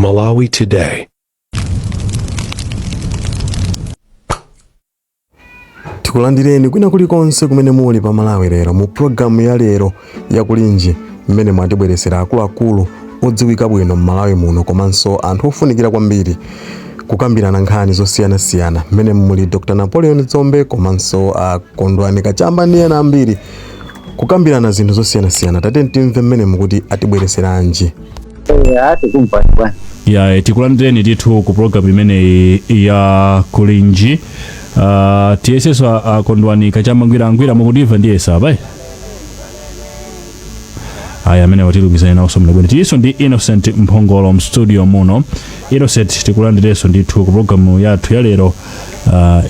Malawi Today. Tikulandireni kwina kulikonse kumene muli pa Malawi Lero mu programu ya lero ya Kulinji, mmene mwatibweresera akuluakulu odziwika bwino m'Malawi muno komanso anthu ofunikira kwambiri kukambirana nkhani zosiyanasiyana, mmene muli Dr Napoleon Dzombe komanso a Kondwani Kachamba ndi ena ambiri kukambirana zinthu zosiyanasiyana. Tate timve mmene mukuti atibwereseranji. Eya, tikumva bwana. Ya, tikulandireni ndithu ku program imeneyi ya Kulinji. Tiyesenso a Kondwani Kachamba Ngwira. Angwira, mukutimva? Ndiyesa apa aya amene watilumikizana nawonso mno bwino. Tilinso ndi Innocent Mphongolo mstudio muno. Innocent, tikulandirenso ndithu ku programu yathu ya lero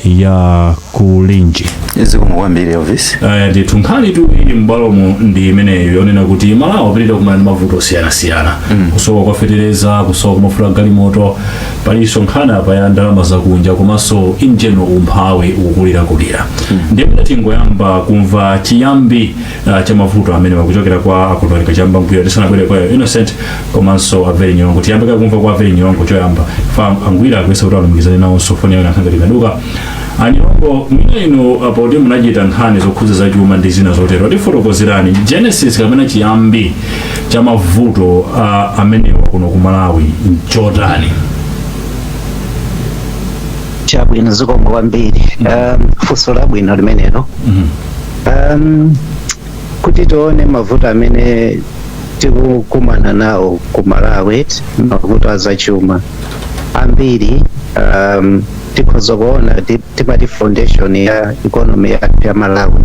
ya Kulinji. Zikomo kwambiri, Elvis. Ndithu nkhani tu ili m'bwalomu ndi imeneyo yonena kuti Malawi apitira kumana ndi mavuto osiyanasiyana, kusowa kwa fetereza, kusowa kwa mafuta galimoto, palinso nkhani apa ya ndalama zakunja, komanso in general umphawi ukukulirakulira. Ndiye mwina tingoyamba kumva chiyambi cha mavuto amene kuchokera kwa Akondwani Kachamba Ngwira tisanabwere kwa Innocent komanso Averi Nyilongo. Tiyambe kakumva kwa Averi Nyilongo choyamba. Fa Angwira akuyesa kuti alumikizane nawonso, foni yawo inakhala ngati inaduka. Anyilongo, mwina inu poti munachita nkhani zokhudza zachuma ndi zina zotero, tifotokozerani genesis kapena chiyambi cha mavuto amenewa kuno ku Malawi nchotani? Chabwino, zikomo kwambiri. Funso labwino limenelo. Kuti tione mavuto amene tikukumana nawo ku Malawi, mavuto azachuma ambiri, tikhoza kuona timati foundation ya economy yathu ya Malawi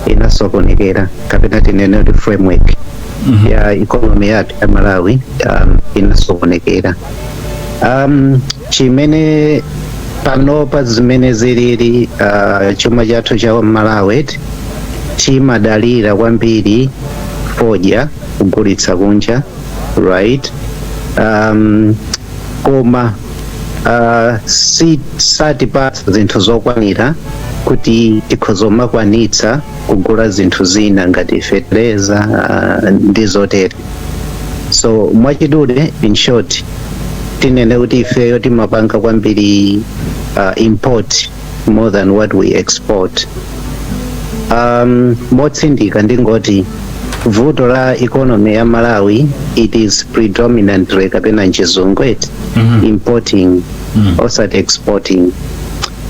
inasokonekera, kapena tinene kuti framework ya economy yathu ya Malawi inasokonekera. Chimene panopa zimene zilili, chuma chathu cha Malawi chimadalira kwambiri fodya kugulitsa kunja, right? Koma si satipatsa zinthu zokwanira kuti tikhoza kumakwanitsa kugula zinthu zina ngati fetereza ndi zotere. So mwachidule, in short, tinene kuti ifeyo timapanga kwambiri import more than what we export. Motsindika ndingoti vuto la economy ya Malawi, it is predominantly, kapena mchizungu it importing, osati exporting.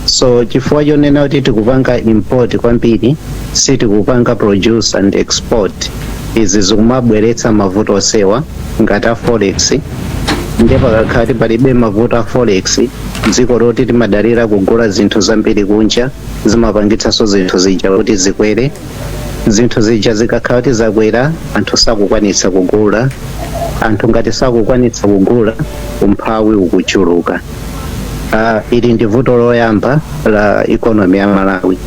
So chifukwa chonena kuti tikupanga import kwambiri, sitikupanga produce and export, izi zikumabweretsa mavuto osewa ngati a forex. Ndiye pakakhala kuti palibe mavuto a forex, dziko loti timadalira kugula zinthu zambiri kunja, zimapangitsanso zinthu zija kuti zikwere. Zinthu zija zikakhala kuti zakwera, anthu sakukwanitsa kugula. Anthu ngati sakukwanitsa kugula, umphawi ukuchuluka. Ili ndi vuto loyamba la economy ya Malawi.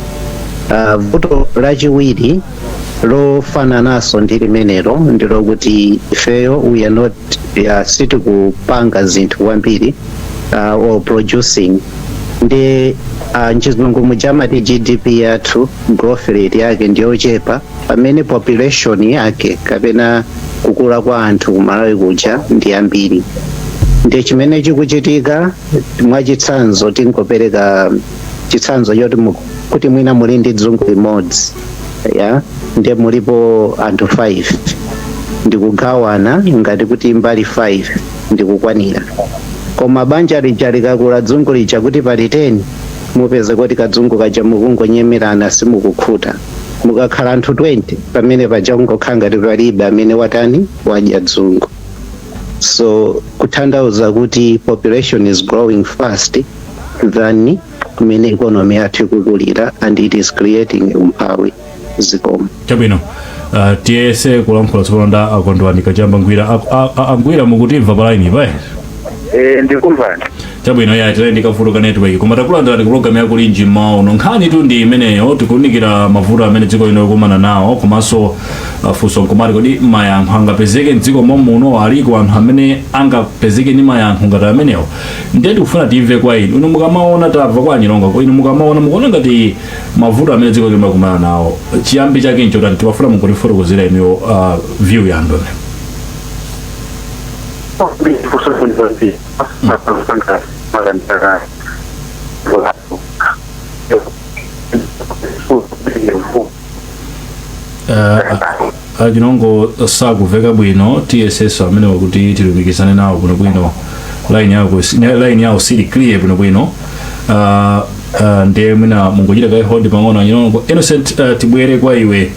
Vuto lachiwiri lofanananso ndi limenelo ndilokuti ifeyo we are not, sitikupanga zinthu kwambiri or producing. Ndi mchizungu mujamati GDP yathu, growth rate yake ndiyochepa pamene population yake kapena kukula kwa anthu ku Malawi kuja ndi ambiri. Ndi chimene chikuchitika, mwachitsanzo, tingopereka chitsanzo choti kuti mwina muli ndi dzungu limodzi ya, ndiye mulipo anthu 5, ndikugawana ngati kuti mbali 5 ndikukwanira. Koma banja lija likakula, dzungu lija kuti pali 10, mupeze kuti kadzungu kaja mukungonyemerana, simukukhuta. Mukakhala anthu 20, pamene paja kungokhala ngati palibe amene watani, wadya dzungu. So kutanthauza kuti population is growing fast than kumene economy yathu ikukulira, and it is creating umphawi. Zikomo. Chabwino, tiyese kulankhula tsopano nda Akondwani Kachamba Ngwira. Angwira, mukutimva pa line pa? Eh, ndikumvani. Chabwino, ya, tili ndi kavuto ka network, koma takulandirani ku program ya Kulinji mmawa uno. Nkhani tu ndi imeneyo, tikuunikira mavuto amene dziko lino likumana nawo, komanso funso nkumati kodi mayankho angapezeke mdziko momuno? Aliko anthu amene angapezeke ndi mayankho ngati amenewo? Ndiye tikufuna timve kwa inu. Inu mukamaona, tamva kwa Anyilongo, inu mukamaona, mukuona ngati mavuto amene dziko lino likumana nawo chiyambi chake nchotani? Timafuna mukutifotokozera inuyo view yanu. Achinongo sakuveka bwino. TSS amene wakuti tilumikizane nawo bwinobwino, line yako, line yawo sili clear bwinobwino. Ndiye mwina mungochita kaye hold pang'ono, Achinongo. Innocent, tibwere kwa iwe.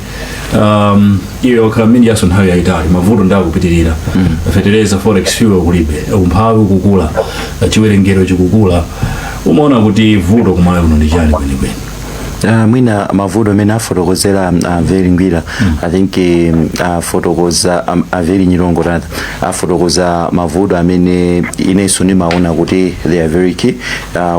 Iwe wakhala mmene nthawi yayitali, mavuto ndakupitirira, fetereza, forex, fuel kulibe, umphawi ukukula, chiwerengero chikukula. Umaona kuti vuto kumalawi kuno ndi chani kwenikweni? Mwina mavuto amene afotokozera Averi Ngwira, I think afotokoza Averi Nyilongo rather, afotokoza mavuto amene inenso ndimaona kuti they are very key.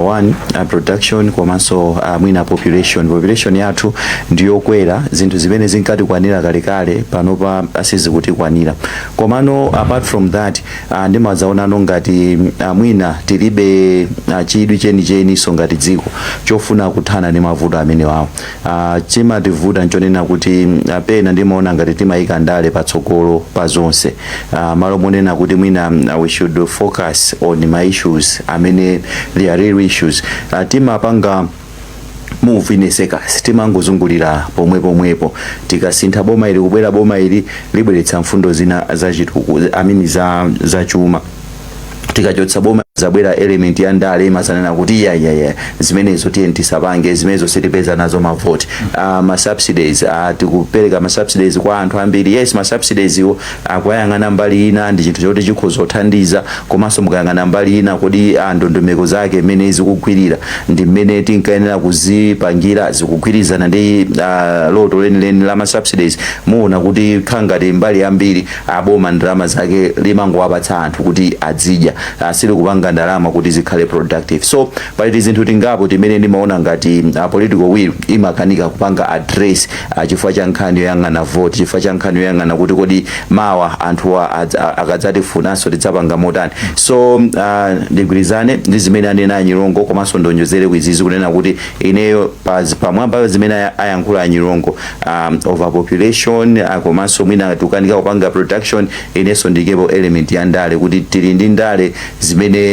One, production, komanso mwina population yathu ndiyokwera. Zinthu zimene zinkatikwanira kalekale panopa sizikutikwanira. Komano apart from that, ndimadzaonano ngati mwina tilibe chidwi chenicheni so ngati dziko chofuna kuthana ndi mavuto amene wawo. Chimativuta nchonena kuti pena ndimaona ngati timayika ndale patsogolo pa zonse, malo monena kuti mwina we should focus on ma issues amene they are real issues. Timapanga move in a circus, timangozungulira pomwe pomwepo. Tikasintha boma ili, kubwera boma ili, libweretsa mfundo zina zachituku, I mean za chuma. Tikachotsa boma, zabwera element ya ndale, imazanena kuti iya, iya, iya, zimenezo tiye tisapange zimenezo, sitipeza nazo mavoti. Ma subsidies, tikupereka ma subsidies kwa anthu ambiri. Yes, ma subsidies iwo akuyang'ana mbali ina ndi chinthu choti chikhoza kuthandiza, komanso mukayang'ana mbali ina, kodi ndondomeko zake mmene zikugwirira ndi mmene tinkayenera kuzipangira, zikugwirizana ndi loto lenileni la ma subsidies? Muona kuti khangati mbali ambiri aboma ndalama zake limangowapatsa anthu kuti adzidya, silikupanga ndalama kuti zikhale productive. So pali zinthu tingapo timene ndimaona ngati political will imakanika kupanga address, chifukwa cha nkhani yoyang'ana vote, chifukwa cha nkhani yoyang'ana kuti kodi mawa anthuwa akadzatifunanso tidzapanga motani. So ndigwirizane ndi zimene anena Anyilongo, komanso ndonjezere kwizizi kunena kuti ineyo pamwamba zimene ayankhula Anyilongo, overpopulation, komanso mwina tikukanika kupanga production, inenso ndikepo element ya ndale, kuti tili ndi ndale zimene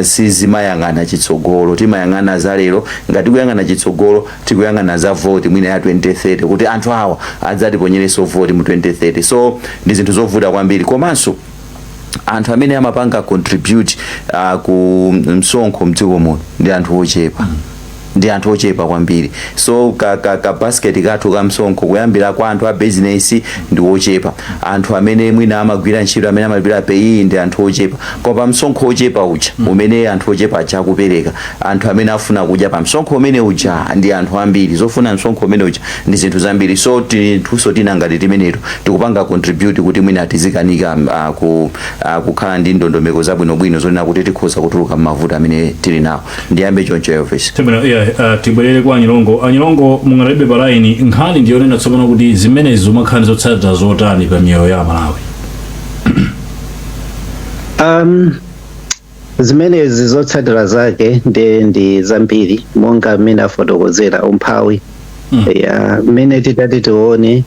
sizimayang'ana chitsogolo, timayang'ana za lero. Ngati tikuyang'ana chitsogolo, tikuyang'ana za vote mwina ya 2030, kuti anthu awa adzatiponyerenso vote mu 2030. So ndi zinthu zovuta kwambiri. Komanso anthu amene amapanga contribute ku msonkho mdziko muno ndi anthu ochepa, ndi anthu ochepa kwambiri. So ka basket kathu ka msonkho kuyambira kwa anthu a business ndi ochepa, anthu amene mwina amagwira ntchito, amene amalipira PAYE ndi anthu ochepa. Koma pa msonkho ochepa uja umene anthu ochepa aja akupereka, anthu amene afuna kudya pa msonkho umene uja ndi anthu ambiri. Zofuna msonkho umene uja ndi zinthu zambiri. So tinthuso tina ngati timeneto tikupanga contribute kuti mwina tizikanika kukhala ndi ndondomeko zabwinobwino zonena kuti tikhoza kutuluka m'mavuto amene tili nawo. Ndiyambe choncho, Elvis. Chabwino, yeah, tibwerere kwa Anyilongo. Anyilongo, mungalibe pa line. Nkhani ndiyonena tsopano kuti zimenezi zimakhala ndi zotsatira zotani pa miyoyo ya Malawi? Zimenezi zotsatira zake ndi zambiri, monga mmene afotokozera umphawi. Ya, mmene titati tione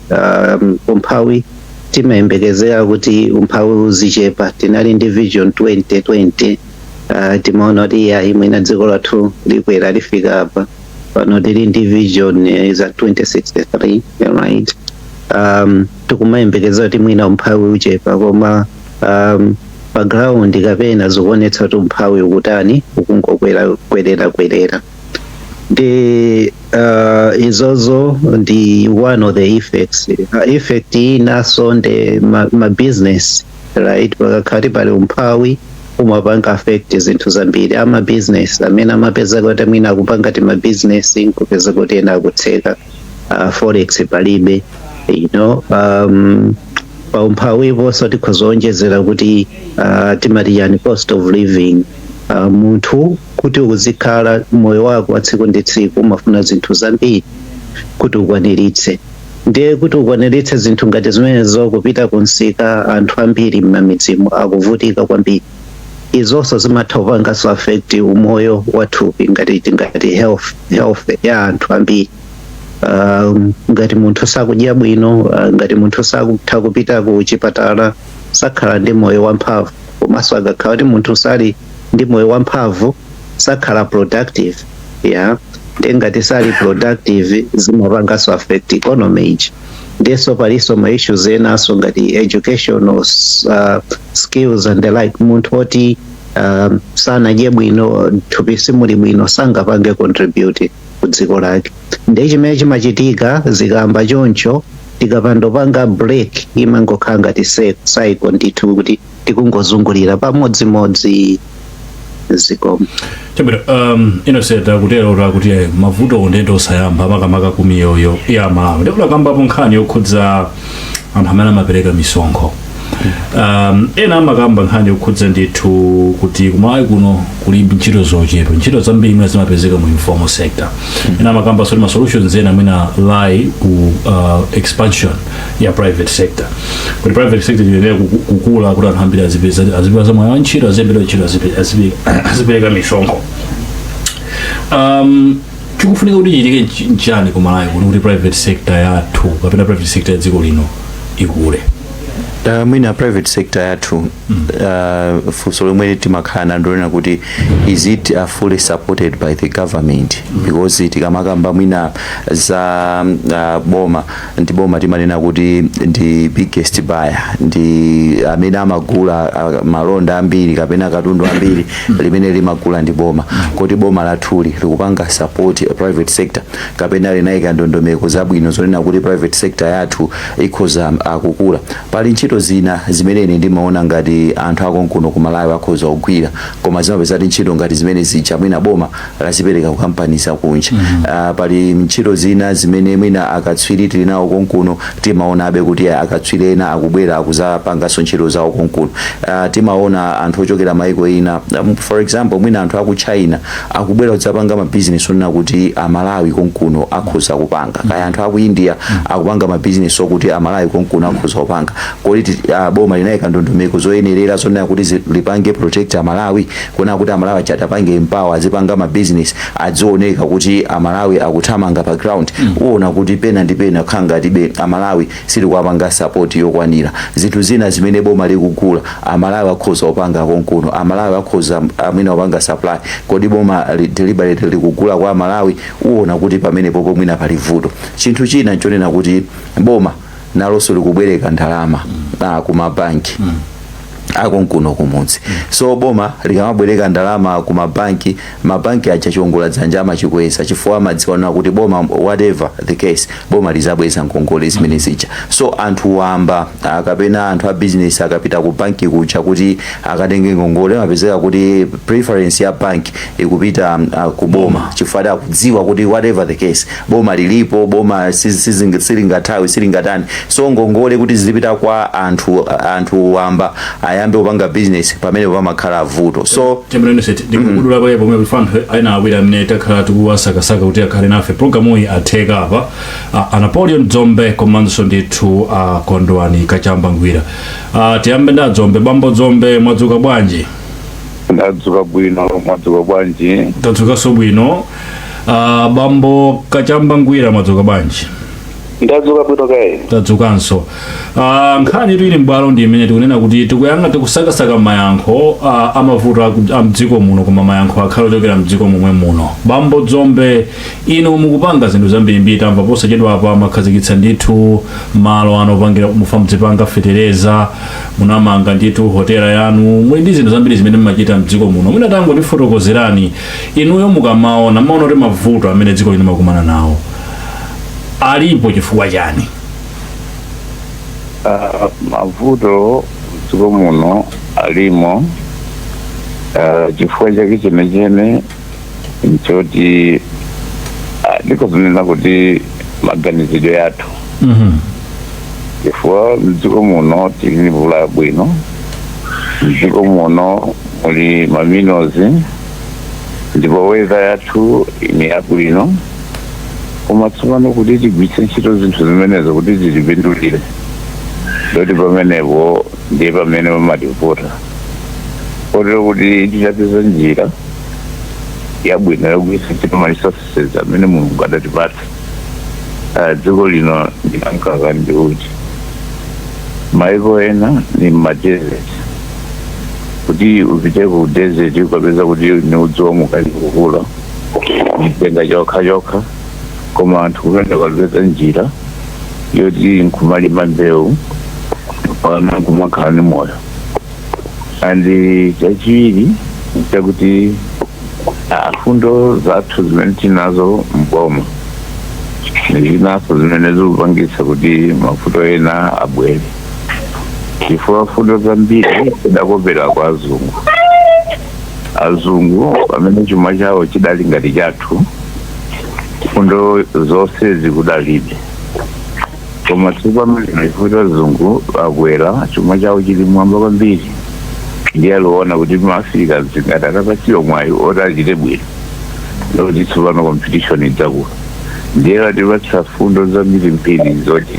umphawi, timayembekezera kuti umphawi uzichepa. Tinali ndi Vision 2020, timaona kuti iya, imwena dziko lathu likwera, lifika apa. Pano tili ndi vision za 2063, right? Tikumayembekezera kuti mwina umphawi uchepa, koma pa ground kapena zikuonetsa kuti umphawi ukutani? Ukungokwera, kwerera, kwerera. Ndi izozo ndi one of the effects. Effect inaso ndi ma business, right? Pakakhati pali umphawi, umapanga affect zinthu zambiri. Ama business amene amapeza kuti mwina akupanga ti ma business, nkupeza kuti ena akutseka, forex palibe. Pa umphawiponso tikhoza kuti timati yani, cost of living. Munthu kuti uzikhala moyo wako wa tsiku ndi tsiku, umafuna zinthu zambiri kuti ukwaniritse. Ndiye kuti ukwaniritse zinthu ngati zimenezo, kupita kunsika, anthu ambiri m'mamidzimu akuvutika kwambiri. Izonso zimatha kupanganso affect umoyo wathupi, ngati tingati health ya anthu ambiri. Ngati munthu sakudya bwino, ngati munthu sakutha kupita ku chipatala, sakhala ndi moyo wamphamvu. Komanso akakhala kuti munthu sali ndi moyo wamphamvu, sakhala productive, yeah. Ndiye ngati sali productive, zimapanganso affect economy iji. Ndiyenso palinso ma issues enanso ngati educational skills and the like. Munthu oti sanadye bwino, thupi simuli bwino, sangapange contribute ku dziko lake. Ndiye chimene chimachitika, zikamba choncho, tikapandopanga break, imangokhala ngati cycle ndithu, kuti tikungozungulira pamodzimodzi. Zikomo. Chabwino, Innocent akutero kuti mavuto ndende osayamba, makamaka ku miyoyo ya Malawi. Ndipo akambapo nkhani yokhudza anthu amene amapereka misonkho. Ena amakamba nkhani yokhudza ndithu kuti kumalawi kuno kuli ntchito zochepa, ntchito zambiri mwina zimapezeka mu informal sector. Ena amakamba soti ma solutions ena mwina lie ku expansion ya private sector, kuti private sector iyenera kukula kuti anthu ambiri azipeza mwayi wa ntchito, aziyambira ntchito, azipereka misonkho. Chikufunika kuti chitike nchani ku Malawi kuno kuti private sector yathu kapena private sector ya dziko lino ikule? Mwina private sector yathu, funso lomwe timakhala nalo lina kuti, is it fully supported by the government? Because tikamakamba mwina za boma, ndi boma timanena kuti ndi biggest buyer, ndi amene amagula malonda ambiri kapena katundu ambiri limene limagula ndi boma. Kuti boma lathuli likupanga support private sector kapena linayika ndondomeko zabwino zonena kuti private sector yathu ikhoza kukula? Pali ntchito zina zimene ine ndimaona ngati anthu akonkuno ku Malawi akhoza kugwira, koma zimapeza kuti ntchito ngati zimene zija mwina boma lazipereka ku kampani zakunja. Pali ntchito zina zimene mwina akatswiri tili nawo konkuno, timaonabe kuti akatswiri ena akubwera akuzapanganso ntchito zawo konkuno. Timaona anthu ochokera maiko ina, for example, mwina anthu aku China akubwera kudzapanga mabizinesi onena kuti Amalawi konkuno akhoza kupanga, kaya anthu aku India akupanga mabizinesi okuti Amalawi konkuno akhoza kupanga. Kodi boma linayika ndondomeko zoyenerera zonena kuti lipange protect Amalawi, kuona kuti Amalawi aja atapange empower, azipanga mabizinesi, adzioneka kuti Amalawi akuthamanga pa ground? Uwona kuti pena ndi pena kukhala ngatibe Amalawi silikuwapanga support yokwanira. Zinthu zina zimene boma likugula, Amalawi akhoza kupanga konkuno, Amalawi akhoza mwina kupanga supply. Kodi boma deliberately likugula kwa Amalawi? Uwona kuti pamenepopo mwina pali vuto. Chinthu china nchonena kuti boma nalonso likubwereka ndalama ku mabanki akonkuno kumudzi. So boma likamabwereka ndalama ku mabanki, mabanki aja chiongola dzanja amachikweza, chifukwa amadziwa na kuti boma, whatever the case, boma lizabweza ngongole zimene zija. So anthu wamba kapena anthu a business akapita ku banki kuja kuti akatenge ngongole, amapezeka kuti preference ya bank ikupita ku boma, chifukwa akudziwa kuti whatever the case, boma lilipo, boma silingathawi, silingatani. So ngongole kuti zizipita kwa anthu wamba ayambe kupanga business, pamene pamakhala vuto. So Chabwino, Innocent, ndikudula pale pomwe kuti anthu ena awiri amene takhala tikuwasakasaka kuti akhale nafe programu iyi atheka apa, a Napoleon Dzombe komanso ndithu Kondwani Kachamba Ngwira. Tiyambe ndi Adzombe. Bambo Dzombe, mwadzuka bwanji? Ndadzuka bwino, mwadzuka bwanji? Tadzukanso bwino. Bambo Kachamba Ngwira, mwadzuka bwanji? Ndadzuka bwino kaye. Tadzukanso. Nkhani ili m'bwalo ndi imene tikunena kuti tikuyanga tikusakasaka mayankho amavuto a mdziko muno, koma mayankho akhale ochokera mdziko momwe muno. Bambo Dzombe, inu mukupanga zinthu zambirimbiri. Tamva posachedwapa makhazikitsa ndithu malo ano opangira mufa mudzipanga fetereza, munamanga ndithu hotela yanu, muli ndi zinthu zambiri zimene mumachita mdziko muno. Mwina tangotifotokozerani, inuyo mukamaona, maona kuti mavuto amene dziko lino makumana nawo alipo chifukwa chani? Mavuto mdziko muno alimo, chifukwa chake chenicheni nchoti ndikozonena kuti maganizidwe yathu, chifukwa mdziko muno tili ndi mvula yabwino, mdziko muno muli ma minerals, ndipo weather yathu ni yabwino. Koma tsopano kuti tigwiritse ntchito zinthu zimenezo kuti zitipindulire, ndoti pamenepo ndiye pamene pamativuta. Kotero kuti titapeza njira yabwino yogwiritsa ntchito ma resources amene Mulungu adatipatsa, dziko lino ndi mkaka ndi uchi. Maiko ena ni ma desert. Kuti upite ku desert, ukapeza kuti ni udzu womwe kukula, mitenga chokha chokha, koma anthu kumene kalipeza njira yoti nkumalima mbewu pana nkumakhala ni moyo. And chachiwiri chakuti fundo zathu zimene tinazo mboma zinaso zimene zikupangitsa kuti mavuto ena abwere, chifukwa fundo zambiri zidakopera kwa azungu. Azungu pamene chuma chawo chidali ngati chathu, fundo zonse zikudalibe, koma tsopano lino chifukwa azungu akwera, chuma chawo chili mwamba kwambiri, ndiye aliona kuti maafrika zingati atapatsidwa mwayi oti achite bwino, ndikuti tsopano competition idzakula, ndiye atipatsa fundo zambirimbiri zoti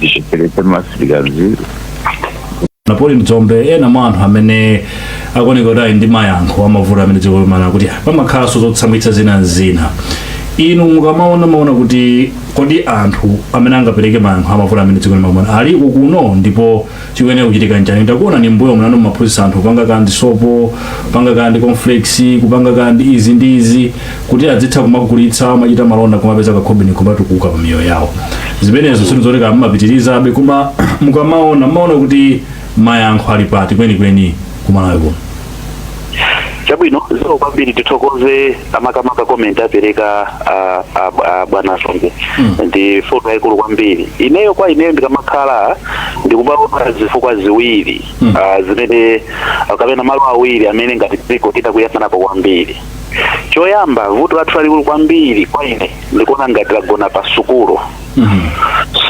tipereke maafricans. Napoleon Dzombe, ena mwa anthu amene akuoneka kuti ali ndi mayankho amavuto amene dziko limana, kuti pamakhalanso zotsamwitsa zina zina. Inu mukamaona, maona kuti kodi anthu amene angapereke mayankho amavuto amene dziko limakumana ali kuno, ndipo chikuyenera kuchitika njani? Ndakuona ni mbuyo munano mumaphunzitsa anthu kupanga kandi sopo, kupanga kandi cornflakes, kupanga kandi izi ndi izi, kuti adzitha kumagulitsa, amachita malonda, kumapeza kakhobeni, kumatukuka pa miyoyo yawo. Zimenezo sinizoleka mumapitirizabe, koma mukamaona, maona kuti mayankho ali pati kwenikweni kumalawi kuno? Chabwino, zikomo kwambiri. Tithokoze amakamaka comment apereka bwana Songe ndi foto yayikulu kwambiri. Ineyo, kwa ineyo, ndikamakhala ndikumaona zifukwa ziwiri zimene kapena malo awiri amene ngati dziko titakuyang'anapo kwambiri. Choyamba, vuto lathu lalikulu kwambiri kwa ine ndikuona ngati lagona pa sukulu.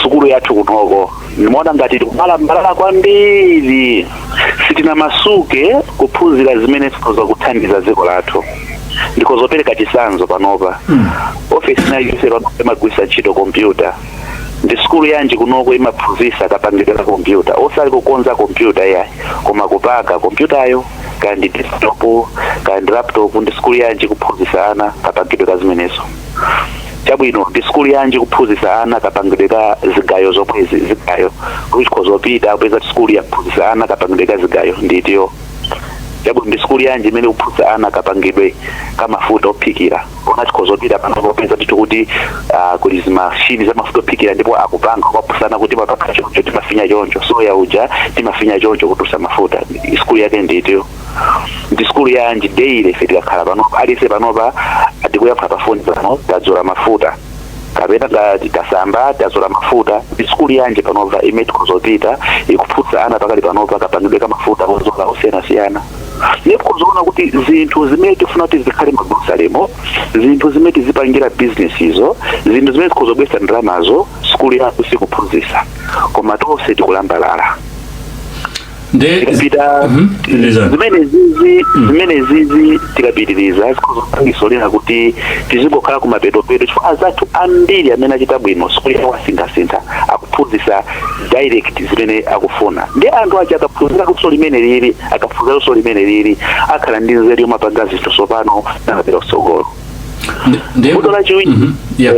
Sukulu yathu kunoko ndimaona ngati tikumalambalala kwambiri, sitinamasuke kuphunzira zimene zikhoza kuthandiza dziko lathu. Ndikozopereka chitsanzo, panopa ofesi ina iliyonse panopa imagwiritsa ntchito kompyuta. Ndi sukulu yanji kunoko imaphunzitsa kapangidwe ka kompyuta? Osali kukonza kompyuta yayi, koma kupanga kompyutayo, kaya ndi desktop, kaya ndi laptop. Ndi sukulu yanji kuphunzitsa ana kapangidwe ka zimenezo? Chabwino, ndi sukulu yanji kuphunzitsa ana kapangidwe ka zigayo zomwezi, zigayo kuti tikhozopita kupeza sukulu yakuphunzitsa ana kapangidwe ka zigayo nditiyo? Chabwino, ndi sukulu yanji imene kuphunzitsa ana kapangidwe ka mafuta ophikira? Ona, tikhozopita pano popeza tithu kuti kuli zimashini za mafuta ophikira, ndipo akupanga kwaphunzana kuti mapanga choncho, timafinya choncho, soya uja timafinya choncho kutulutsa mafuta. Sukulu yake nditiyo? Ndi sukulu yanji daily ife tikakhala panopa, aliyense panopa atikuyankhula pa foni pano, tadzola mafuta kapena ngati tasamba, tadzola mafuta. Ndi sukulu yanji panopa imene tikhozopita ikuphunzitsa ana pakali panopa kapangidwe ka mafuta odzola osiyanasiyana? Ndipo kuzoona kuti zinthu zimene tifuna kuti zikhale magrosalemo, zinthu zimene tizipangira business izo, zinthu zimene zikhozobwesa ndalamazo, sukulu yathu sikuphunzitsa, koma tonse tikulambalala. Nde Tikapita Pitiriza. zimene zizi tikapitiriza zikhozopangisolera kuti tizingokhala kumapetopeto, chifukwa azathu ambiri amene achita bwino sukulu yawo asinthasintha, akuphunzitsa direct zimene akufuna. Ndi anthu aja akaphunzira luso limene lili, akaphunzira luso limene lili, akhala ndi nzeru yomapanga zinthu tsopano namapita kutsogolo. Vuto lachiwiri Yeah.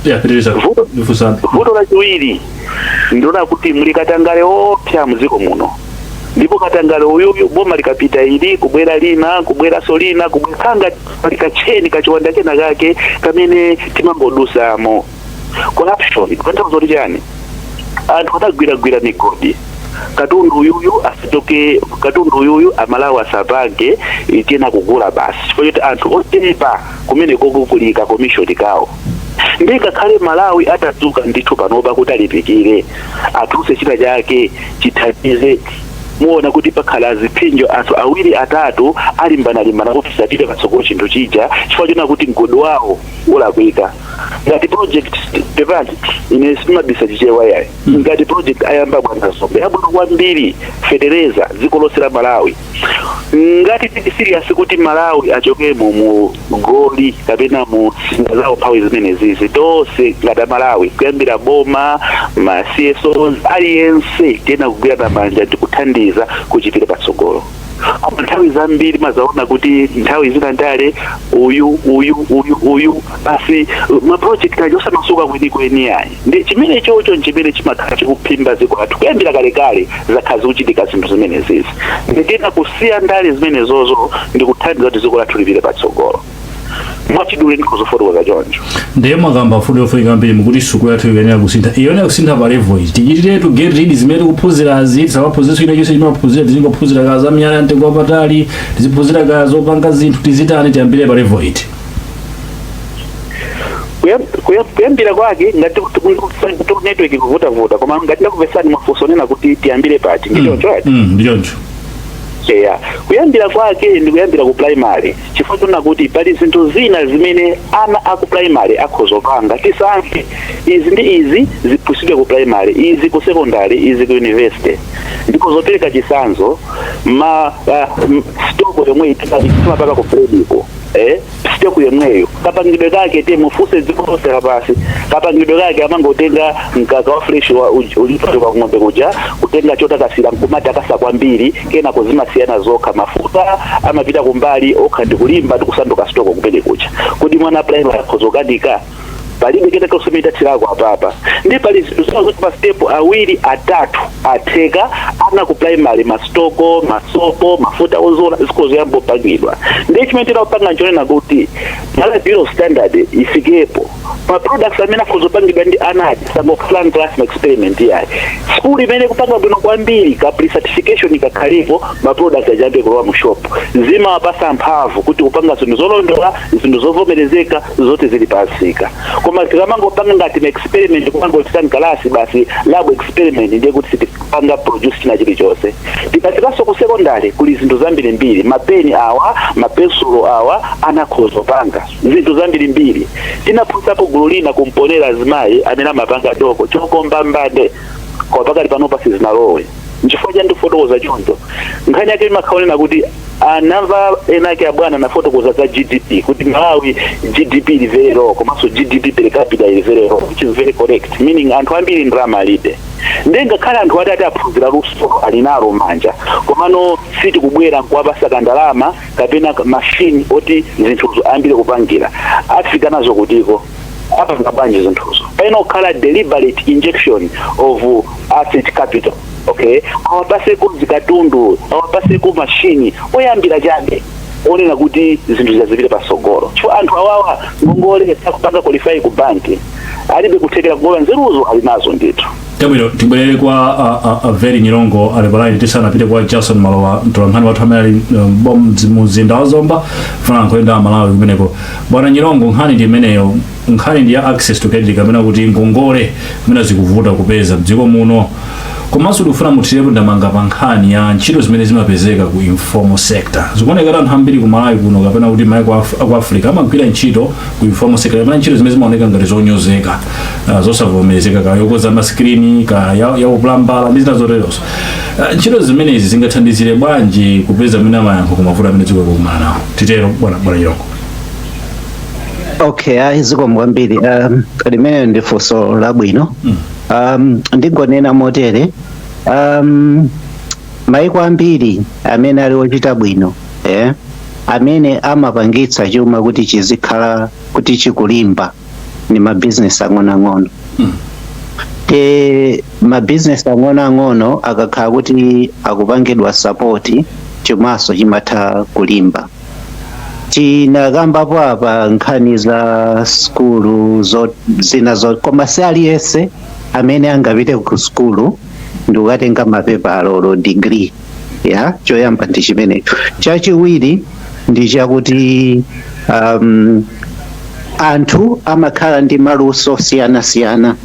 Yeah, pitiriza. Ndifusabe. Vuto lachiwiri, ndiona kuti muli katangale opsa mdziko muno, ndipo katangale uyuyu boma likapita ili, kubwera lina, kubweranso lina, kubwera likacheni kachiwanda kena kake kamene timangodusamo. Corruption kutanthauza kuti chani? Anthu adagwiragwira migodi, katundu uyuyu asatoke, katundu uyuyu Amalawi asapange, tiyena kugula basi, chifukwa choti anthu ochepa kumene koko kulika commission kawo. Ndi ngakhale Malawi atadzuka ndithu panopa kuti alipikire, atulutse china chake chithandize, muona kuti pakhala ziphinjo, anthu awiri atatu alimbana-limbana kuti tisapite patsogolo chinthu chija, chifukwa chona kuti mgodi wawo ulakwika. Ngati project, pepani, ine simabisa Chichewa yayi, ngati project ayamba bwana Zombe yabwino kwambiri, fetereza dziko lonse la Malawi, ngati tili serious kuti Malawi achokemo mu goli kapena mu singa zawo mphawi zimene zizi, tonse ngati Amalawi, kuyambira boma, ma CSOs, aliyense tiyena kugwirana manja ndi kuthandiza kuchipita patsogolo. Koma nthawi zambiri mazaona kuti nthawi zina ndale, uyu, uyu, uyu, uyu, basi ma project aja osamasuka kwenikweni ayi. Ndi chimene chocho nchimene chimakhala chikuphimba dziko lathu. Kuyambira kalekale zakhala zikuchitika zinthu zimenezizi. Ndikena kusiya ndale zimenezozo ndi kuthandiza kuti dziko lathu lipite patsogolo. Mwachidule ndikuzofotokoza choncho. Ndiye mwakamba fundo yofunika kwambiri, mukuti sukulu yathu iyenera kusintha. Iyenera kusintha pa level iyi tichitire to get rid zimene tikuphunzirazi, tisamaphunzirenso china chonse chimaphunzira. Tizingophunzira ka za miyala ya mtengo wapatali, tiziphunzira ka zopanga zinthu, tizitani, tiyambire pa level iti? Kuyambira kwake, ngati network kuvutavuta, koma ngati ndakupesani mafunso nena kuti tiyambire pati, ndichoncho ati? Ndichoncho. Eya, kuyambira kwake ndi kuyambira ku primary, chifukwa chona kuti pali zinthu zina zimene ana aku primary akhozopanga. Tisankhe izi ndi izi ziphunzitsidwe ku primary, izi ku secondary, izi ku university. Ndipo zopereka chitsanzo, ma stock yomwe timapaka ku Frediko, stock yomweyo kapangidwe kake, te mufuse dziko lonse lapasi, kapangidwe kake amangotenga mkaka wa fresh wa ulipotoka ng'ombe kuja, kutenga chotakasira nkumatakasa kwambiri, kena kuzimasiyana zokha, mafuta amapita kumbali okha ndikulimba ndikusanduka stock kumene kuja. Kuti mwana primary akhozokanika, palibe kena kosomita thirako apapa. Ndi pali zinthu zina zoti pa step awiri atatu atheka, ana ku primary ma stock, masopo, mafuta ozola zikozoyamba kupangidwa. Ndi chimene tinakupanga nchonena kuti Malawi Bureau of Standard ifikepo ma products amene akhozopangidwa ndi ana aja, sangokhala class experiment yayi. Skulu imene kupanga bwino kwambiri, ka pre-certification kakhalepo, ma products ajambe kulowa mu shop, zimawapasa mphamvu kuti kupanga zinthu zolondola, zinthu zovomerezeka zoti zili pasika. Koma tikamangopanga ngati ma experiment, kumangochita mkalasi basi, lab experiment, ndiye kuti sitipanga produce china chilichonse. Tikafikanso ku secondary, kuli zinthu zambirimbiri, mapeni awa, mapensulo awa, anakhozopanga zinthu zambirimbiri. Tinaphunzitsapo gulu lina kumponera azimayi amene amapanga choko chokomba mbande, koma pakali panopa sizinalowe. Nchifukwa cha ndifotokoza choncho, nkhani yake imakhaonena kuti anamva enake abwana anafotokoza za GDP, kuti Malawi GDP ili very low, komanso GDP per capita ili very low, which is very correct, meaning anthu ambiri ndalama alibe. Ndiye ngakhale anthu atati aphunzira, luso ali nalo manja, komano sitikubwera nkuwapasa kandalama kapena mashini oti zinthuzo ayambire kupangira. Afika nazo kutiko? Apanga bwanji zinthuzo? Paina kukhala deliberate injection of asset capital, okay? Awapaseko zikatundu, awapaseko mashini oyambira chabe, onena kuti zinthu zazipite pasogolo, chifukwa anthu awawa ngongole sakupanga qualify ku banki, alibe kuthekera kugola, nzeruzo ali nazo ndithu. Chabwino, tibwerere kwa a Very Nyilongo ali pa line tisanapite kwa Jason Malowa, mtolankhani wathu amene ali mzinda wa Zomba, funa nkhuyenda Malawi kumeneko. Bwana Nyilongo, nkhani ndi imeneyo, nkhani ndi ya access to credit kapena kuti ngongole kumene zikuvuta kupeza mdziko muno. Komanso tikufuna muthirepo ndamanga pa nkhani ya ntchito zimene zimapezeka ku informal sector. Zikuoneka anthu ambiri ku Malawi kuno kapena kuti maiko aku Africa amagwira ntchito ku informal sector kapena ntchito zimene zimaoneka ngati zonyozeka, zosavomerezeka, ka yokoza maskrini, ka ya uplambala ndi zina zoterozo. Ntchito zimenezi zingathandizire bwanji kupeza mwina mayankho ku mavuto amene dziko likukumana nawo? Titero, bwana Nyilongo. Okay, ayi, zikomo kwambiri. Limene ndi funso labwino. Ndingonena motere, maiko ambiri amene ali ochita bwino, amene amapangitsa chuma kuti chizikhala kuti chikulimba ni mabizinesi ang'onoang'ono. Te mabizinesi ang'onoang'ono akakhala kuti akupangidwa support, chumaso chimatha kulimba. Tinakambapo apa nkhani za skulu zo zina zo, koma si aliyense amene angapite ku skulu ndi kukatenga mapepala olo degree ya. Choyamba ndi chimenecho. Chachiwiri ndi chakuti anthu amakhala ndi maluso osiyanasiyana,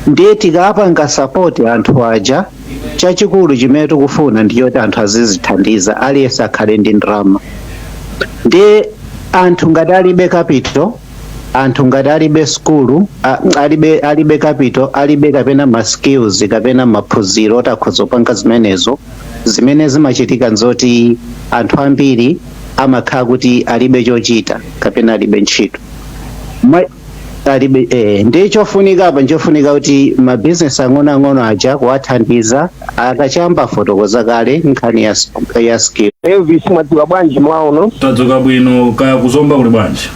ndiye tikapanga support anthu aja, chachikulu chimene tikufuna ndi choti anthu azizithandiza, aliyense akhale ndi ndalama. Ndiye anthu ngati alibe capital, anthu ngati alibe skulu, alibe capital, alibe kapena ma skills kapena maphunziro oti akhoza kupanga zimenezo, zimene zimachitika nzoti anthu ambiri amakhala kuti alibe chochita kapena alibe ntchito. Alibe. Ndi chofunika apa, nchofunika kuti mabizinesi ang'onoang'ono aja kuwathandiza. Akachamba fotokoza kale nkhani ya skill. Elvis, mwadzuka bwanji mwaono? Tadzuka bwino. Kaya kuzomba kuli bwanji?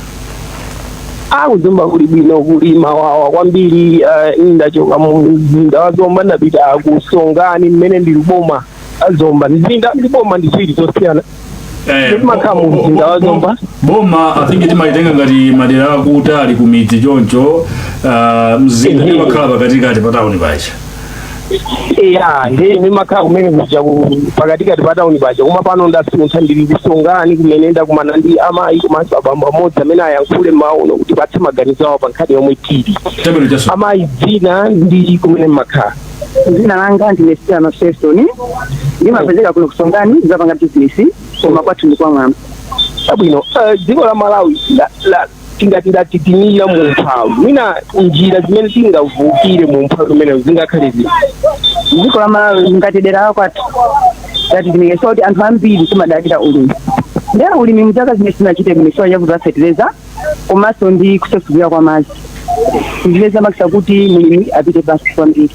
Akuzomba kuli bwino, kuli mawawa kwambiri. Ndachoka mu mzinda wa Zomba, ndapita kusongani mmene ndili boma azomba. Mzinda ndi boma ndi ziwiri zosiyana. Ndimakhala mu mzinda wa Zomba. Boma I think timalitenga ngati madera akutali kumidzi choncho. Mzinda ndimakhala pakatikati pa tawuni pacha. Iya, ndi ndimakhala kumene kuja pakatikati pa tawuni paja, koma pano ndasuntha, ndili kusongani kumene ndakumana ndi amayi komanso abambo amodzi amene ayankhule mauno kuti patse maganizo awo pa nkhani yomwe tili. Chabwino chaso. Amayi, dzina ndi kumene mmakhala? Dzina langa ndine Stella Seston, ndimapezeka kuno kusongani, zapanga bizinesi, koma kwathu ndi kwa Mwamba. Chabwino. Dziko la Malawi tingati latitimira mu umphawi. Mwina njira zimene tingavukire mu umphawi umene zingakhale ziti? Dziko la Malawi, ngati dera la kwathu, latitimira kuti anthu ambiri timadalira ulimi. Ndiye ulimi mchaka zimene sinachite bwino chifukwa chakuti fetereza komanso ndi kusefukira kwa madzi, zimene zamakisa kuti mulimi apite pansi kwambiri.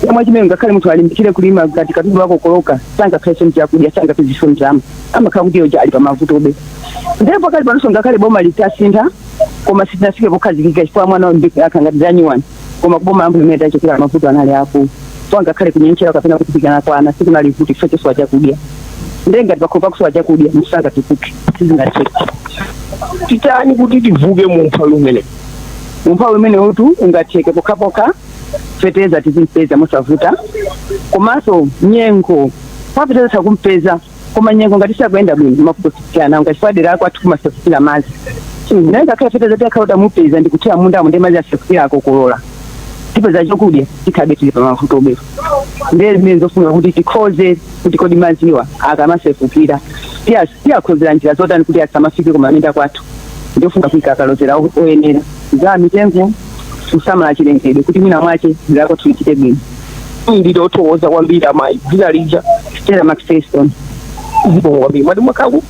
Yomwe chimene ngakhale munthu alimbikire kulima, ngati katundu wako koloka, sangakhalenso mchakudya, sangapezenso ndalama, amakhala kuti yoja ali pamavutobe. Ndipo pakali panonso ngakhale boma litasintha, koma sitinafike pokhazikika chifukwa mwana akhangati zanyuwani, koma kuboma ambo limene tachokera mavuto anali akulu, so ngakhale kunyenchera kapena kupikana kwana sikunali kuti chifukwa chosowa chakudya. Ndiye ngati pakhomo pakusowa chakudya, musangatukuke, sizingatheke. Titani kuti tivuke mu umphawi umene? Umphawi umene utu ungatheke pokhapokha fetereza tizimpeza mosavuta, komanso nyengo papeteza takumpeza, koma nyengo ngati sakuyenda bwino, mavuto siyana ngachifukwa dera kwathu kumasefukira madzi. Naye ngakhale fetereza tikakhala utamupeza ndikuthira mundamo, ndi madzi asefukira, akokolola, tipeza chokudya, tikhabe tili pamavutobe. Ndiye zimene zofuna kuti tikhoze kuti kodi madziwa akamasefukira tiyakhozera njira zotani kuti asamafike kumaminda kwathu? Ndiofunga kuika akalozera oyenera za mitengo, kusamala chilengedwe, kuti mwina mwache dera kwathu lichite bwino. Nditothokoza kwambiri amayi. Dzina lija? Stella Macpherson. Zikomo kwambiri. Mwati mwakhaku?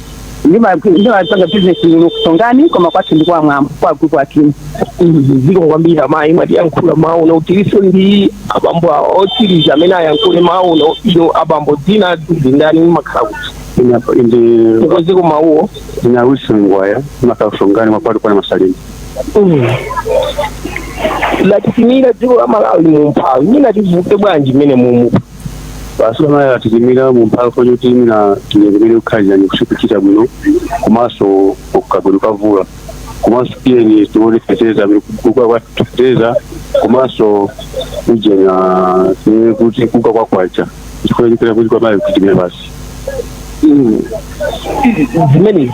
Ndimapanga business muno kusongani, koma kwathu ndi kwa Mwambo, kwa group akini. Zikomo kwambiri amayi, mwatiyankhula mauno. Tiliso ndi abambo awo otsiriza amene ayankhule mauno. Ino abambo, dzina ndindani, makhala kuti? Ndi Mukozeko mawuwo. Ina Wilson Ngwaya, makhala kusongani, mwakwati kwa Masalini. Latitimira dziko la Malawi mu umphawi, mwina tivuke bwanji mmene mumu? Basi kama latitimira mu umphawi kuti mina tinyengemere kukhalira ni kuchita bwino, komanso kukagwidwa kavula, komanso tiyeni tione fetereza, kugwa kwa fetereza, komanso ujena kuti kuga kwa kwacha, chifukwa chikira kuti kwamayi kutimira basi. Zimenezi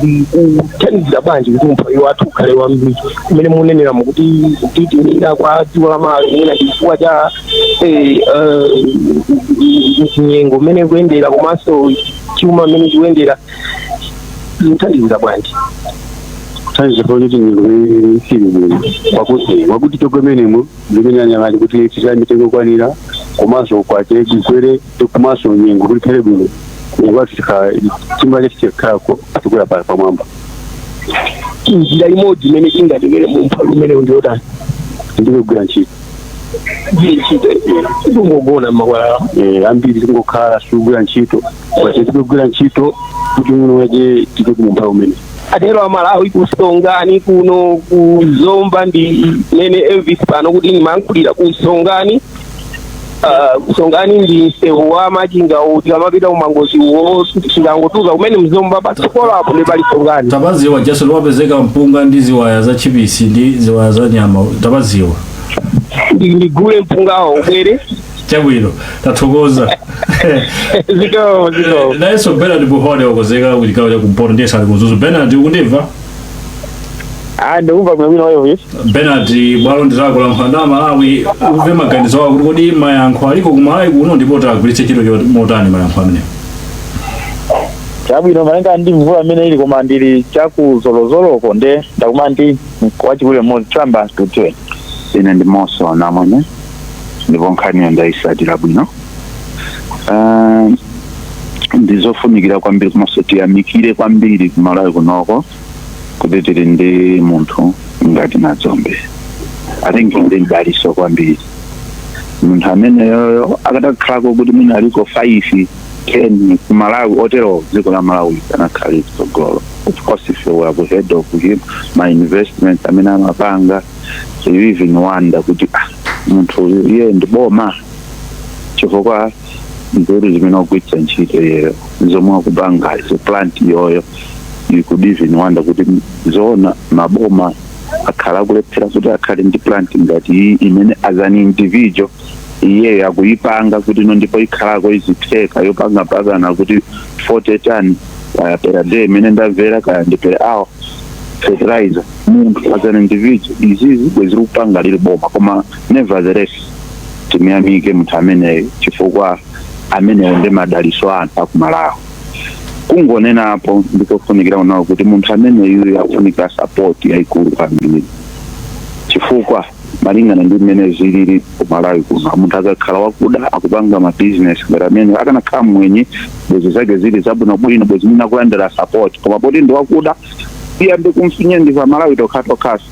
zikuthandizira bwanji kuti umphawi wathu ukhale wambiri kumene munenera mukuti kutitimira kwa dziko la Malawi mwina chifukwa cha nyengo mmene kuyendera komanso chuma mmene chikuyendera, zikuthandizira bwanji? Kuthandiza kuti nyengo imene sili bwino, wakuti tokomenemo limene anyamali kuti tisale mitengo kwanira, komanso kwache chikwere, komanso nyengo kuti ikhale bwino, nyengo yathu chimba chetu chikhala chikwera pamwamba. Njira imodzi imene ingatekere mu umphawi umenewu ndiyotani? Ndikugwira ntchito. Gwire ntchito, tikungogona mmakwalala. Ambiri tingokhala, sikugwira ntchito. Kwache tikugwira ntchito kuti muno wache tike kumumphawi umene. Atero Amalawi kusongani kuno kuzomba, ndi nene Elvis pano kuti ndimayankhulira kusongani. Kusongani ndi msewu wa Machinga tikamapita kumangozi uwo, tikangotuka kumene mzomba, patsogolo apo ndi pali Songani. Tapaziwa Jason, wapezeka mpunga ndi ziwaya za chipisi ndi ziwaya za nyama, tapaziwa. Ndigule mpungawo ubwere. Chabwino, tathokoza. Zikomo, zikomo. Nayenso Bernard Buhone wakozeka ku chigawo cha kumpoto, ndiye sali kuzuzu. Bernard, ukundimva? Ah, ndikumva bwino wewe. Bernard, bwalo ndilako la mphanda Malawi, umve maganizo ako kuti kodi mayankho aliko ku Malawi kuno, ndipo tagwiritse ntchito motani mayankho amenewo? Chabwino, malinga ndi mvula imene ili, koma ndili chakuzolozoloko, nde ndakuma ndi wachikulu mmodzi chamba tutwe. Ine ndi Moso namwene, ndipo nkhaniyo ndayisatira bwino. Ndizofunikira kwambiri, komanso tiyamikire kwambiri kumalawi kunoko. Kuti tili ndi munthu ngati Nadzombe, I think ndi mdaliso kwambiri. Munthu ameneyoyo akatakhalako kuti mwina aliko 5, 10 ku Malawi otero, dziko la Malawi kanakhala tsogolo. Of course, if you were ahead of him, ma investment amene amapanga, so you even wonder kuti, ah, munthu uyu iye ndi boma, chifukwa nzeru zimene akugwiritsa ntchito iyeyo, zomwe akupanga izo, plant iyoyo, you could even wonder kuti zoona maboma akhala akulephera kuti akhale ndi plant ngati iyi, imene as an individual iyeyo akuyipanga kuti ino ndipo ikhalako izitheka yopanga mpakana kuti 40 ton kaya per day imene ndamvera, kaya ndi per hour, fertilizer, munthu as an individual. Izizi bwezi kupanga lili boma. Koma nevertheless, timuyamike munthu ameneyo, chifukwa ameneyo ndi madaliso a anthu akumalawi. Kungonenapo, ndikofunikira kunawo kuti munthu ameneyu akufunika support yayikulu kwambiri, chifukwa malingana ndi mmene zilili kumalawi kuno, munthu akakhala wakuda akupanga mabizinesi ngati amene, akanakhala mwenye bwezi zake zili zabwinobwino, bwezi mwina akulandira support. Koma poti ndi wakuda, iyambe kumfinya ndi pamalawi tokhatokhaso,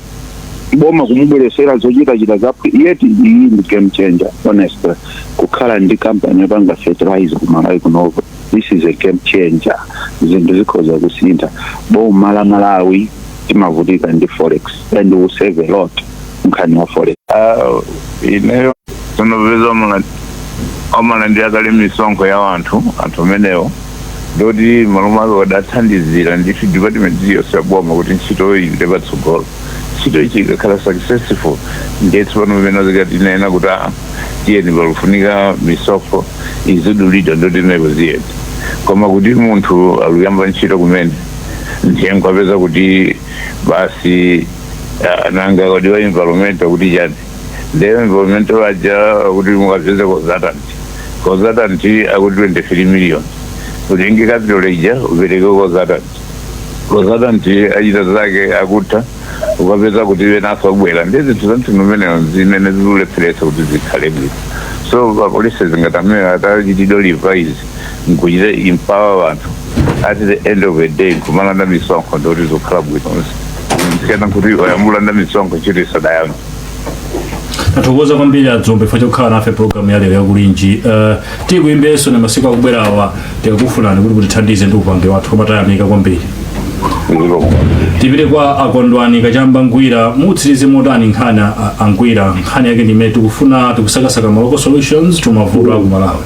boma kumubweresera zochitachita zapwi yeti. Iyi ndi game changer, honestly. Kukhala ndi kampani yopanga fertilizer kumalawi kunoko, this is a game changer. Zinthu zikhoza kusintha. Boma la Malawi timavutika ndi forex and we save a lot nkhani ya forex. Ineyo tunopeza omalandira kale misonkho ya anthu, anthu amenewo ndoti malume ake wadathandizira ndi department iliyonse ya boma kuti ntchito ipite patsogolo. Ntchito ichi ikakhala successful, ndiye tsopano pamene zikatinena kuti, ah, tiyeni, pakufunika misonkho izidulidwa, ndoti imepo ziyenda. Koma kuti munthu aluyamba ntchito kumene, ndiye nkwapeza kuti basi, nanga kodi wa environmental kuti chani? Ndiye environmental aja kuti mukapeze consultant, consultant akuti 23 million. Utenge capital ija upereke consultant, consultant achita zake, akutha, ukapeza kuti wenaso abwera ndi zinthu za mtundu umenewo zimene zikulepheretsa kuti zikhale bwino. So mapolisi zingati amene atachitidwa revise nkuchita empower anthu, at the end of the day nkumalanda misonkho, ndoti zikukhala bwino, siyana kuti oyambulanda misonkho ntchito isadayamba. Tathokoza kwambiri Adzombe chifukwa chokhala nafe program ya lero yakulinji. Tikuyimbenso na masiku akubwerawa, tikakufunani kuti mutithandize ndi upangiri wathu, koma tayamika kwambiri. Tipite kwa Akondwani Kachamba Ngwira. Mutsirize motani nkhani, Angwira? Nkhani yake ndi imene tikufuna, tikusakasaka ma local solutions to mavuto aku Malawi.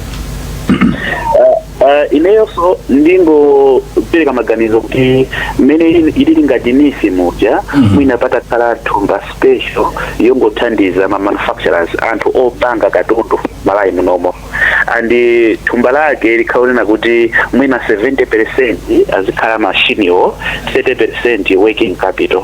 Ineyonso ndingopereka maganizo kuti mmene ilili ngati NEEF muja, mwina patakhala thumba special yongothandiza ma manufacturers, anthu opanga katundu Malawi munomo, and thumba lake likhaonena kuti mwina 70% azikhala mashiniwo, 30% working capital.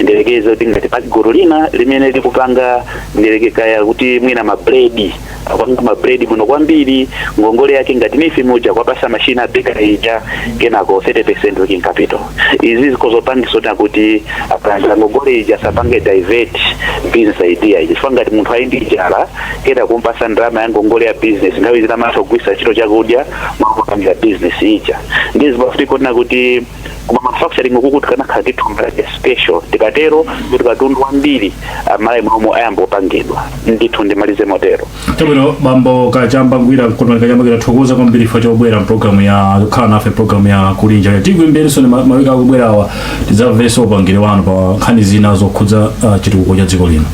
Ndilekeze kuti ngati pali gulu lina limene likupanga, ndileke kaya kuti mwina mabredi, akupanga mabredi bwino kwambiri, ngongole yake ngati NEEF muja, kwapasa mashina a bakery ija, kenako 30% working capital. Izi zikozopangisa kuti akalandira ngongole ija asapange divert business idea ija, chifukwa ngati munthu ali ndi njala, kena kumpasa ndalama ya ngongole ya business, nthawi zina amatha kugwisa ntchito chakudya mwakupangira business ija. Ndiye zimafunika kuona kuti kuma manufacturing uku tikanakhala ndi thumba lake special. Tikatero kuti katundu wambiri amalawi munomo ayamba kupangidwa ndithu. Ndimalize motero. Chabwino, bambo Kachamba Ngwira, Kondwani Kachamba Ngwira, thokoza kwambiri chifukwa chobwera mpulogalamu ya, kukhala nafe programu ya Kulinji. Tikuyimbenso ni mawiki akubwerawa, tidzamvenso upangiri wanu pa nkhani zina zokhudza chitukuko cha dziko lino.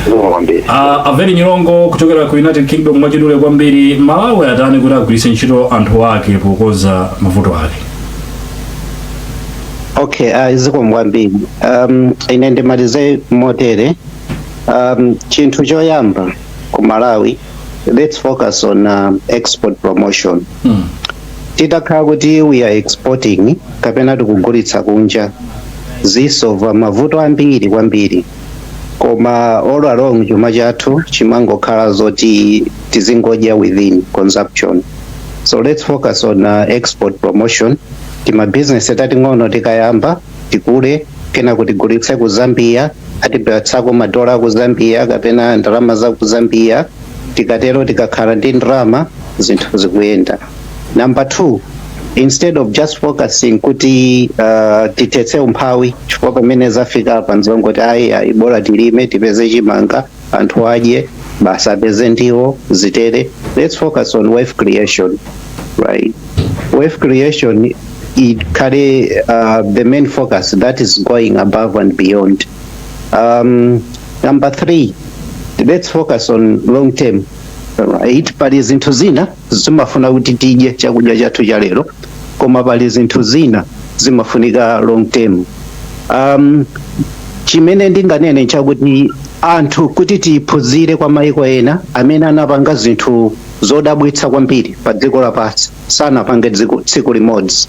Zikomo kwambiri. Averi Nyilongo kuchokera ku United Kingdom, mwachidule kwambiri, Malawi atani kuti agwiritse ntchito anthu ake pokonza mavuto ake? Okay, zikomo kwambiri. Ine ndimalize motere. Chinthu choyamba ku Malawi, let's focus on export promotion. Titakhala kuti we are exporting kapena tikugulitsa kunja, zisolva mavuto ambiri kwambiri. Koma all along chuma chathu chimangokhala zoti tizingodya within consumption. So let's focus on export promotion. Tima business tating'ono tikayamba, tikule, kena kuti tigulitse ku Zambia, atipatsako madola ku Zambia kapena ndalama za ku Zambia. Tikatero, tikakhala ndi ndalama, zinthu zikuyenda. Number two, Instead of just focusing kuti tithetse umphawi, chifukwa pamene zafika apa nzongoti ayi, ayi, bola tilime, tipeze chimanga, anthu adye basi, apeze ndiwo zitere. Let's focus on wealth creation, right? Wealth creation ikhale the main focus that is going above and beyond. Number three, let's focus on long term, right? Pali zinthu zina zimafuna kuti tidye chakudya chathu cha lero, koma pali zinthu zina zimafunika long term. Chimene ndinganene chakuti anthu kuti tiphunzire kwa maiko ena amene anapanga zinthu zodabwitsa kwambiri pa dziko lapansi, sanapange tsiku limodzi.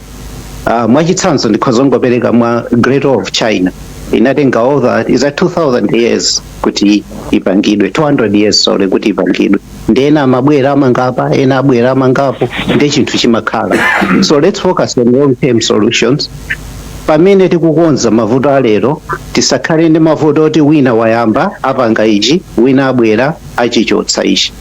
Mwachitsanzo ndikhoza kungopereka mwa Great Wall of China, inatenga all that is a 2000 years kuti ipangidwe, 200 years, sorry, kuti ipangidwe. Ndi ena amabwera amangapa, ena abwera amangapo, ndi chinthu chimakhala. So let's focus on long term solutions pamene tikukonza mavuto alero. Tisakhale ndi mavuto oti wina wayamba apanga ichi, wina abwera achichotsa ichi.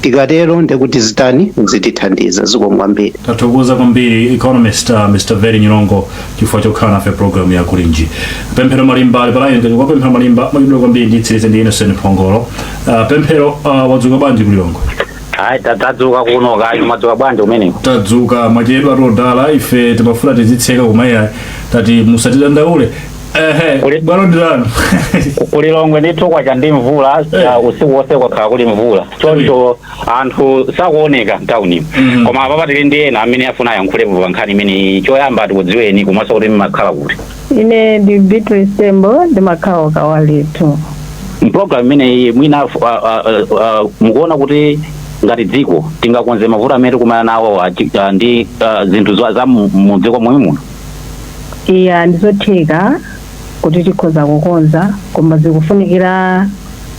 Tikatero ndekuti zitani, zitithandiza. Zikomo kwambiri. Tathokoza kwambiri, economist Mr Very Nyilongo, chifukwa chokhala nafe program ya Kulinji. Pemphero Malimba ali pa line. Ngati kwa Pemphero Malimba, mwachidule kwambiri, nditsirize ndi Innocent Phongolo. Pemphero, wadzuka bwanji kuLilongwe? Hayi, tadzuka kuno kayi. Mwadzuka bwanji kumeneko? Tadzuka. Mwachedwa todala, ife timafuna tizitseka, koma tati musatidandaule. Ehe, bwalo ndilanu. KuLilongwe ndithu kwacha ndi mvula. Usiku wonse kwakhala kuli mvula, choncho anthu sakuoneka mtauni. Koma apapa tili ndi ena amene afuna ayankhulepo pa nkhani imeneyi. Choyamba tikudziweni, komanso kuti mmakhala kuti? Ine ndi Beatrice Tembo, ndimakhala Kawaletu. Mpulogalamu imeneyi mwina mukuona kuti ngati dziko tingakonze mavuto amene tikumana nawo ndi zinthu za mu dziko momwe muno? Iya, ndizotheka kuti tikhoza kukonza, koma zikufunikira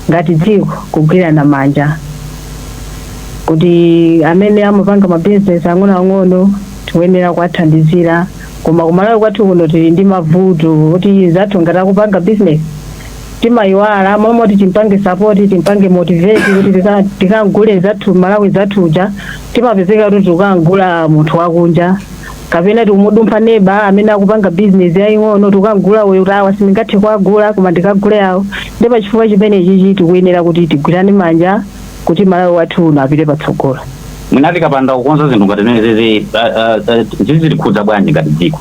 ngati dziko kugwirana manja, kuti amene amapanga mabizinesi ang'onoang'ono tikuyenera kuwathandizira. Koma kuMalawi kwathu kuno tili ndi mavuto kuti zathu ngati akupanga business timayiwala, momoti timpange support, timpange motivate kuti tikangule zathu Malawi zathuja, timapezeka kuti tikangula munthu wakunja kapena tikumudumpha neba amene akupanga business yaying'ono, tikangula uyo kuti awa sindingathe kuagula, koma ndikagule awo. Ndi pachifukwa chimenechi tikuyenera kuti tigwirane manja kuti Malawi wathu uno apite patsogolo. Mwina tikapanda kukonza zinthu ngati zimenezi, zizitikhudza bwanji ngati dziko?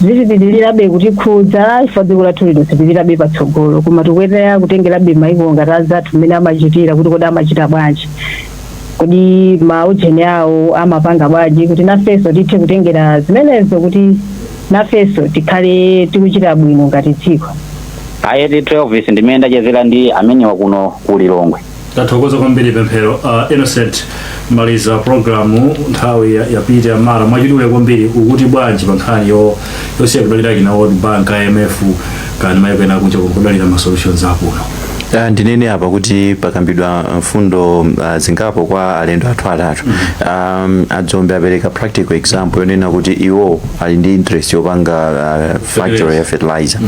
Zitipitirirabe kutikhudza ifa dziko lathu lino sipitirirabe patsogolo, koma tikuyenera kutengerabe maiko ngati azathu mmene amachitira, kuti kodi amachita bwanji, kodi maujeni awo amapanga bwanji, kuti nafenso tithe kutengera zimenezo, kuti nafenso tikhale tikuchita bwino ngati dziko. Ayi ndithu, Elvis, ndimene ndachezera ndi amenewa kuno ku Lilongwe. Tathokoza kwambiri, Pemphero. Innocent, maliza programu, nthawi yapita. Mara mwachidule kwambiri, ukuti bwanji pa nkhani yosiya kudalira kina World Bank, IMF, kani mayiko ena akunja, kudalira ma solutions akuno? Ndinene apa kuti pakambidwa mfundo zingapo kwa alendo athu atatu. Adzombe apereka practical example yonena kuti iwo ali ndi interest yopanga factory ya fertilizer,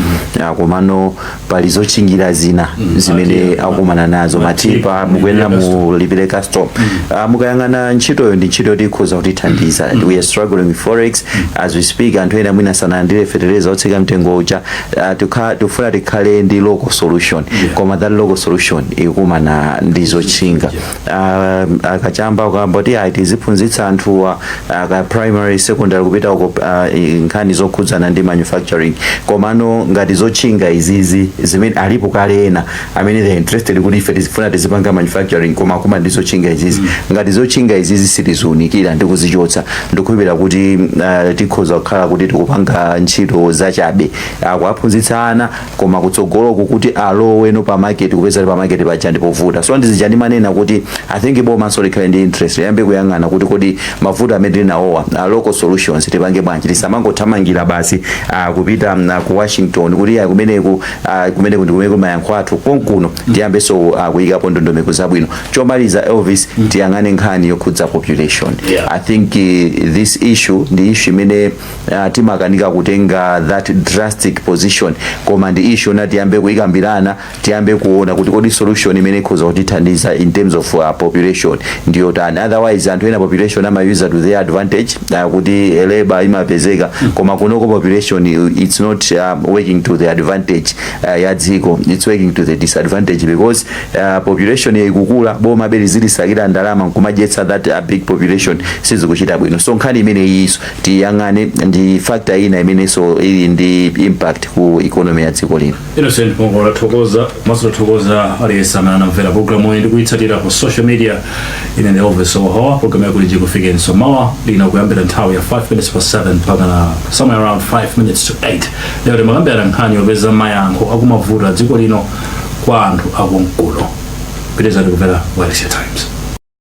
komano pali zotchingira zina zimene akumana nazo, matipa mukuyenera mulipire custom. Mukayang'ana ntchitoyo, ndi ntchito yoti ikhoza kutithandiza. We are struggling with forex as we speak. Anthu ena mwina sanalandire fertilizer otsika mtengo uja. Tikufuna tikhale ndi local solution, koma that local solution ikumana ndi zotchinga. Akachamba ukamba kuti ayi, tiziphunzitsa anthuwa ka primary, secondary kupita uko, nkhani zokhudzana ndi manufacturing, komano ngati zotchinga izizi zimene alipo kale ena amene they interested kuti ife tizifuna tizipanga manufacturing, koma akuma ndi zotchinga izizi, ngati zotchinga izizi sitiziunikira ndi kuzichotsa, ndikukhulupirira kuti tikhoza kukhala kuti tikupanga ntchito zachabe, kuwaphunzitsa ana, koma kutsogoloku kuti aloweno pa market, kupeza pa market paja ndipovuta. So ndizija ndimanena kuti I think bomanso likhale ndi interest, liyambe kuyang'ana kuti kodi mavuto amene tili nawowa, local solutions tipange bwanji? Tisamangothamangira basi kupita ku Washington kuti ya kumeneku ndi kumeneko mayankho athu. Konkuno tiyambenso kuyikapo ndondomeko zabwino. Chomaliza, Elvis, tiyang'ane nkhani yokhudza population. I think this issue ndi issue imene timakanika kutenga that drastic position, koma ndi issue na tiyambe kuyikambirana, tiyambe kuona kuti kodi population yathu Kuona kuti kodi solution imene ikhoza kutithandiza in terms of population ndiyotani. Otherwise anthu ena population amayuza to their advantage, kuti labor imapezeka, koma kunoko population, it's not working to the advantage ya dziko, it's working to the disadvantage, because population ikukula, boma beli zilisakira ndalama nkumadyetsa that big population, sizikuchita bwino. So nkhani imene iyiso tiyang'ane, ndi factor ina imenenso ili ndi impact ku economy ya dziko lino. Innocent Pongo, tathokoza, komanso tathokoza aliyense amene anamvera programu iyi ndi kuyitsatira ku social media. Ine ndi Elvis Ohowa. Programu yakulinji kufikenso mawa lina kuyambira nthawi ya 5 minutes past 7 mpaka na somewhere around 5 minutes to 8. Lero timakambirana nkhani yopeza mayankho akumavuto a dziko lino kwa anthu akumkuno. Pitizani kumvera Wireless Times.